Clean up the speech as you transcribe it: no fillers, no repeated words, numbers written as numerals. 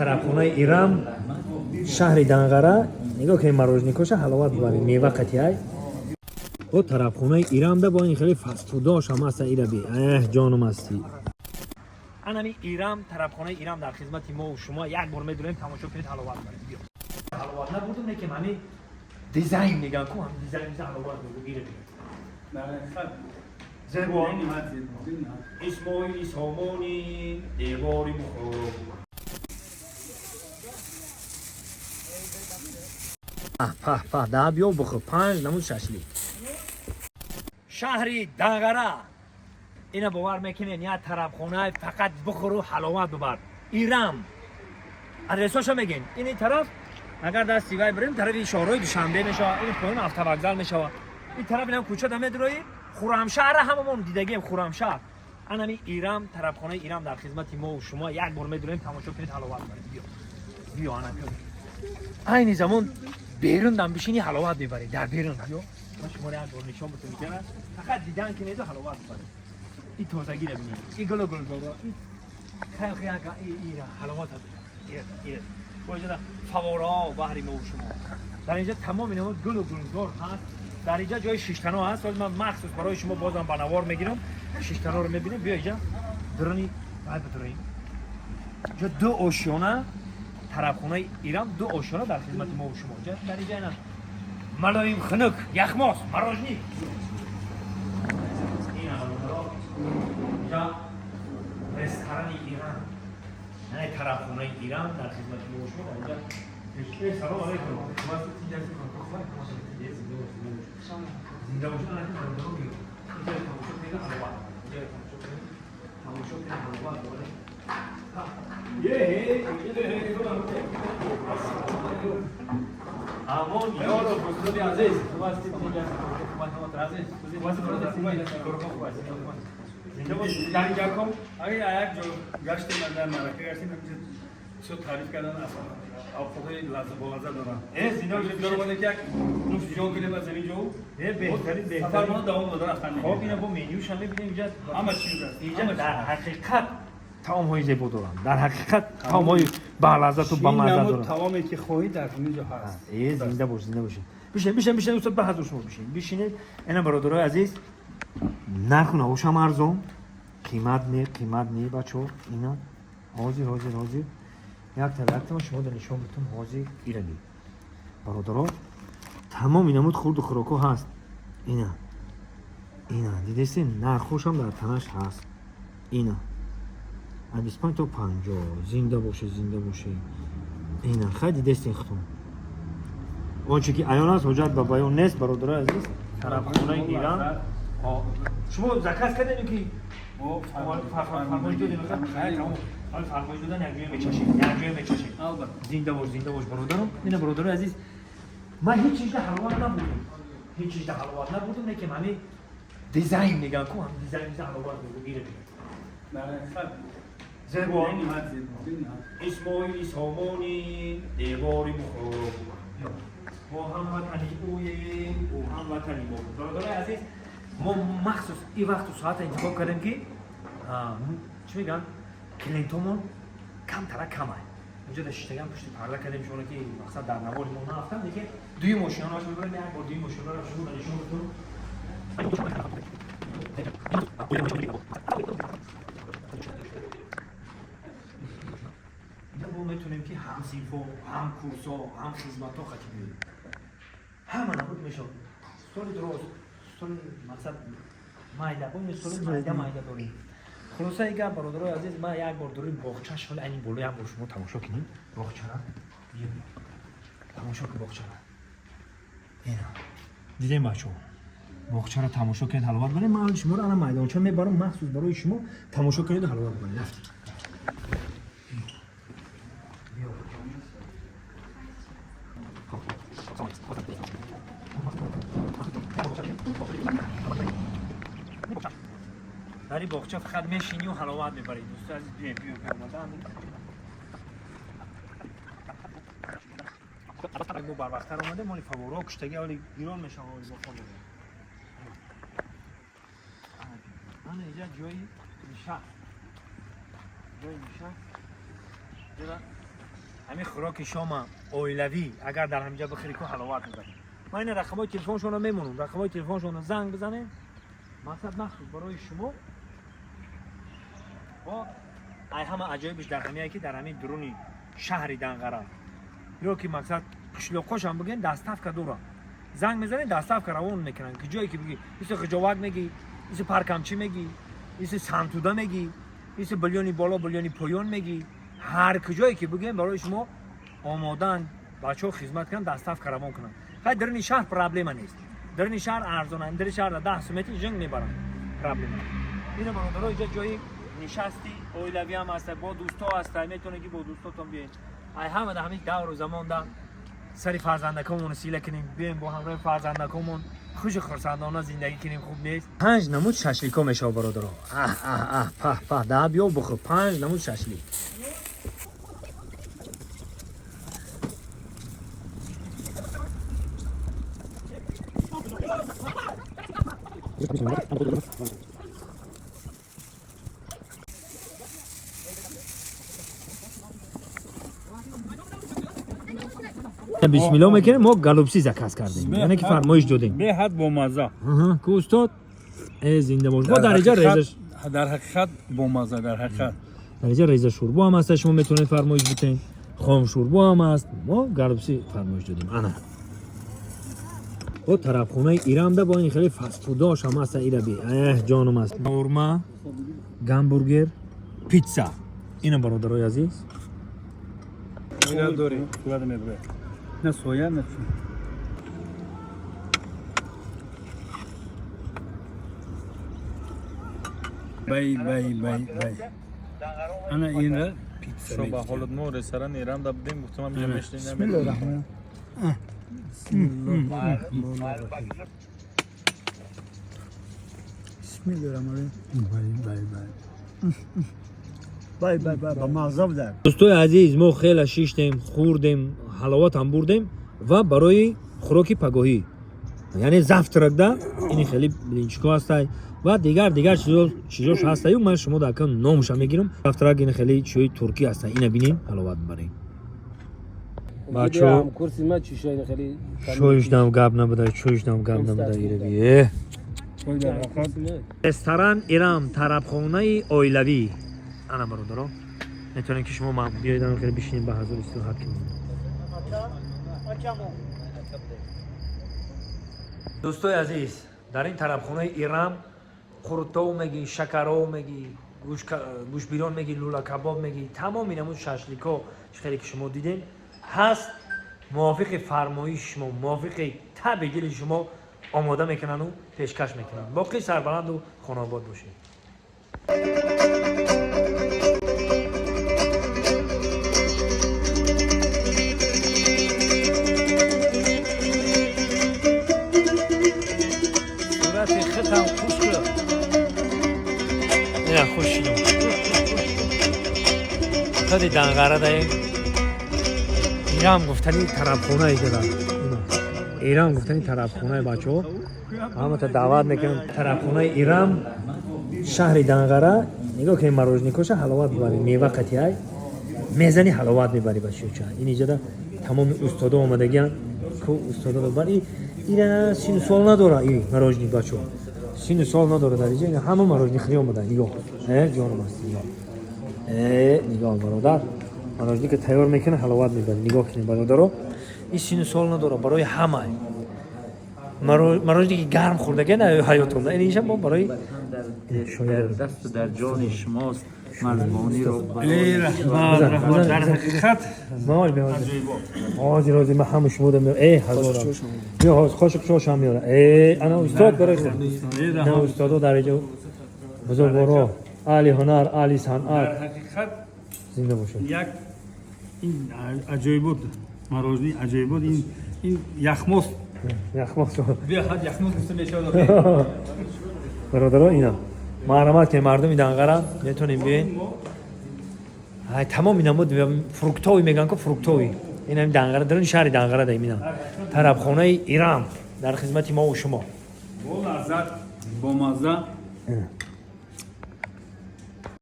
Тарабхонаи Ирам, шаҳри Данғара. Нигоҳ кунед, мороженикоша ҳаловат бибаред, мева қатиай. Бо тарабхонаи Ирамда бо ин хеле фастфудош ҳам ҳаста. Ира би, эҳ, ҷонум ҳастӣ. Анами Ирам, тарабхонаи Ирам дар хизмати мо шумо. Як бор медурем, тамошо кунед, ҳаловат баред. Биё, ҳаловат набурдум, не ки ҳами дизайн меган ку, ҳами дизайн ҳаловат мегу. Ира би, зебо. Исмоили Сомони, девори Бухоро. Пах пах, да, биё бухор, панҷ намуд шашлик. Шаҳри Данғара, ина бовар мекунед, як тарабхона, фақат бухору ҳаловат бибар. Ирам, адресоша мегин. Ини тараф агар дасти вай бирем, тарафи шоҳрои Душанбе мешавад, ин поён автовокзал мешавад. Ин тараф инам кӯча да медроӣ, Хурамшаҳра ҳамамон дидагием, Хурамшаҳр. Анами Ирам, тарабхонаи Ирам дар хизмати мо шумо. Як бор медурем, тамошо кунед, ҳаловат баред. Биё, биё, ана биё. Айни замон берун дам бишини, ҳаловат мебаред дар берун. Биё, ман шуморо як бор нишон битум, фақат дидан кинеду ҳаловат бибаред. И тозагиро бинед, и гулу гулзоро, ира ҳаловат, ира фавораҳо баҳри мо шумо. Дар инҷа тамоми намуд гулу гулзор ҳаст. Дар инҷа ҷои шиштано ҳаст. Ҳозир ман махсус барои шумо бозам ба навор мегирам, шиштаноро мебинем. Биё, инҷа дуруни вай бидуроем. Инҷа ду ошёна, тарабхонаи Ирам, ду ошёна дар хизмати мо шумо. Дар инҷа ина малоим, хунук, яхмос, мороженик. Инҷа ресторани Ирам, яъне тарабхонаи Ирам дар хизмати мо шумо. Дар инҷа, салом алейкум. Зинда бошед. Тамошо кунед, ҳаловат доред. Амон ёро, устоди азиз, зинда бошед. Дар инҷа ком Агар як ҷо гаштем, дар марака гаштем, бисёр таъриф кардан, авқотҳои болаззат доранд. Зинда бошед. Омадем ки як нӯшиҷон кунем аз ҳамин ҷо. Беҳтарин, беҳтарин. Сафармона давом дода рафтан. Хоб, ина бо менюша мебинем инҷа. Ҳама чиз аст. Инҷа дар ҳақиқат таомҳои зебо доранд, дар ҳақиқат таомҳои балаззату бамазза доранд. Таоме ки хоҳӣ, дар ҳамин ҷо ҳаст. Зинда бош, зинда бошед. Бишинед, бишинед, бишинед, устод, ба ҳазур шумо бишинед, бишинед. Ина, бародарои азиз, нарху навошам арзон, қимат не, қимат не, бачаҳо. Ина ҳозир, ҳозир, ҳозир якта якта ман шумо да нишон битум. Ҳозир ира би, бародаро, тамоми намуд хурду хӯрокҳо ҳаст. Ина, ина, дидестед, нархошам дар танаш ҳаст. Ина, аз 25 то 50. Зинда боше, зинда боше. Ина, хай, дидестен худтон, он чи ки аён аст, ҳоҷат ба баён нест. Бародарои азиз, тарабхонаи Ирам. Шумо заказ кардем ки фармоиш додем? Фармоиш додан, якҷоя мечашем, якҷоя мечашем. Зинда бош, зинда бош, бародарам. Ина, бародарои азиз, ман ҳеҷ чизда ҳаловат набурдум, ҳеҷ чизда ҳаловат набурдум, не ки ҳами дизайн меган ку, ҳами дизайн ҳаловат мегу. Ира зебо. Исмоили Сомони, девори Бухоро, мо ҳам ватани ӯем, ӯ ҳам ватани мо. Бародарои азиз, мо махсус ин вақту соата интихоб кардем, ки чӣ мегӯянд, клиентомон камтара камай. Инҷо да шиштаган, пушти парда кардем шумо, ки мақсад дар навори мо нарафтам, лекин дуюм мошинаро мебарем. Як бор дуюм мошинаро шумо нишон битун. Мо метавонем, ки ҳам синфо, ҳам курсо, ҳам хизматҳо хати биёем, ҳама намуд мешавад. Столи дроз, столи мақсад майда, столи майда майда дорем. Хулосаи гап, бародарои азиз, ман як бор дорем боғча шоли айни боло, як бор шумо тамошо кунем боғчара. Тамошо кун боғчара. Ина, дидем, бачаҳо, боғчаро тамошо кунед, ҳаловат баред. Ман шуморо ана майдонча мебарам, махсус барои шумо, тамошо кунеду ҳаловат баред. Рафтем. Дар ин боғча фақат мешинию ҳаловат мебаред. Дӯсто азиз, биё, биё, биё, омадан. Мо барвақттар омадем, оли фаворо куштаги, оли гирон мешава, оли бо фаворо. Ана инҷа ҷои нишаст, ҷои нишаст. Ҷода. Ҳамин хӯроки шома оилавӣ агар дар ҳаминҷа бихӯрӣ, ку ҳаловат мебарӣ. Ман ина рақамҳои телефоншонро мемонам, рақамҳои телефоншонро занг бизанем. Мақсад махсус барои шумо. Бо ай ҳама аҷоибиш дар ҳамияе, ки дар ҳамин дуруни шаҳри Данғара ё ки мақсад қишлоқҳошам бигӯем, доставка дорам. Занг мезанем, доставка равон мекунанд. Ки ҷое ки бигӣ, иси Ғиҷовак мегӣ, иси Паркамчӣ мегӣ, иси Сантуда мегӣ, иси Билёни боло, Билёни поён мегӣ, ҳар куҷое ки бигӯем, барои шумо омодаанд бачаҳо хизмат кунанд, доставка равон кунанд. Хай, даруни шаҳр проблема нест, даруни шаҳр арзонанд. Дари шаҳр 10 сумети жинг мебаранд, проблема. Ина бародаро, иҷа ҷои нишасти оилавӣ ҳам ҳаста, бо дӯсто ҳаста, метавонед ки бо дӯстотон биёед. Ай ҳама дар ҳамин давру замон да сари фарзандакомон сила кунем, биёем бо ҳамроҳи фарзандакомон хушу хурсандона зиндагӣ кунем. Хуб нест? Панҷ намуд шашлико мешава, бародаро. Аҳ, аҳ, аҳ, паҳ, паҳ, да биё бухӯр. Панҷ намуд шашлик. Бисмилло мекунем. Мо голубцы заказ кардем, яъне ки фармоиш додем. Беҳад бомазза. Ку, устод, э, зинда бош. Мо дар иҷа резаш Дар ҳақиқат бомазза, дар ҳақиқат. Дар иҷа реза шӯрбо ҳам ҳаста, шумо метавонед фармоиш битен. Хом шӯрбо ҳам ҳаст. Мо голубцы фармоиш додем. Ана бо тарабхонаи Ирамда бо ин хеле фастфудош ҳам ҳаста. Ира би, эҳ, ҷонум аст. Шаурма, гамбургер, питса. Ина, бародарои азиз. Ина дорӣ, сурат мебурад. На соя, на чӣ. Бай, бай, бай, бай. Ана инра питса. Шо ба ҳолат, мо ресторан Ирам да будем, гуфтам ҳаминҷа мешинем. Бисмиллоҳир раҳмон. Бисмиллоҳир раҳмон. Бай, бай, бай. Бай, бай, бай, ба мазза буда. Дӯстои азиз, мо хеле шиштем, хӯрдем, ҳаловатам бурдем ва барои хӯроки пагоҳӣ, яъне завтрак да, ини хеле блинчико ҳастай ва дигар дигар чизош ҳастаю. Ман шумо дар кан номша мегирам. Завтрак ини хеле чиҳои туркӣ ҳастай. Ина бинем, ҳаловат мебарем, бачо. Курси ма чӣ шои хеле. Чӯишдам гап набуда, чӯишдам гап набуда, ираби э. Ресторан Ирам, тарабхонаи оилавӣ. Ана, бародаро, метавонем ки шумо биёед, хеле бишинем, ба ҳазур истироҳат кунем. Дӯстои азиз, дар ин тарабхонаи Ирам қурутов мегӣ, шакаров мегӣ, гӯшбирон мегӣ, лӯлакабоб мегӣ, тамоми намуд шашлико, хеле ки шумо дидем, ҳаст. Мувофиқи фармоиши шумо, мувофиқи таби дили шумо омода мекунану пешкаш мекунанд. Боқӣ сарбаланду хонаобод бошед. Сурати хитам хуш кӯ. Ина хуш шидум. Худи Данғара даем. Ирам гуфтани тарабхонаи дора. Ирам гуфтани тарабхонаи, бачаҳо, ҳамата даъват мекунам. Тарабхонаи Ирам, шаҳри Данғара. Нигоҳ кунем, мороженикоша ҳаловат мебарӣ, мева қатиай мезани, ҳаловат мебарӣ, бачаҳо. Ин иҷода тамоми устодо омадагиан ку, устодо бар ира сину сол надора. И мороженик, бачаҳо, сину сол надора. Дар иҷа ҳама мороженик хӯри омада. Нигоҳ, э, ҷонум аст, нигоҳ, э, нигоҳ, бародар, мороженика тайёр мекунад, ҳаловат мебарӣ. Нигоҳ кунем, бародаро, ин сину сол надора, барои ҳама. Мороженики гарм хӯрдаги на ҳаётонда, ин иша мо барои шояд. Даст дар ҷони шумост, марзбониро. Эй, раҳмат, раҳмат, дар ҳақиқат. Мавоҷ, мевоҷ. Ҳозир, ҳозир ман ҳама шумо дам. Э, ҳазорам. Биё, ҳозир қошиқ шошам меора. Э, ана устод барои. На, устодо дар иҷо, бузургворо, аҳли ҳунар, аҳли санъат. Дар ҳақиқат. Зинда бошед. Як ин аҷоибот, мороженое аҷоибот, ин яхмост. Яхмост. Беҳад яхмост гуфта мешавад. Бародаро, ина марҳамат ки мардуми Данғара метонем биёен. Ай тамоми намуд фруктовый мегӯян ку, фруктовый. Ин ҳами Данғара, даруни шаҳри Данғара даем. Ина тарабхонаи Ирам дар хизмати мову шумо. Бо лаззат, бо мазза.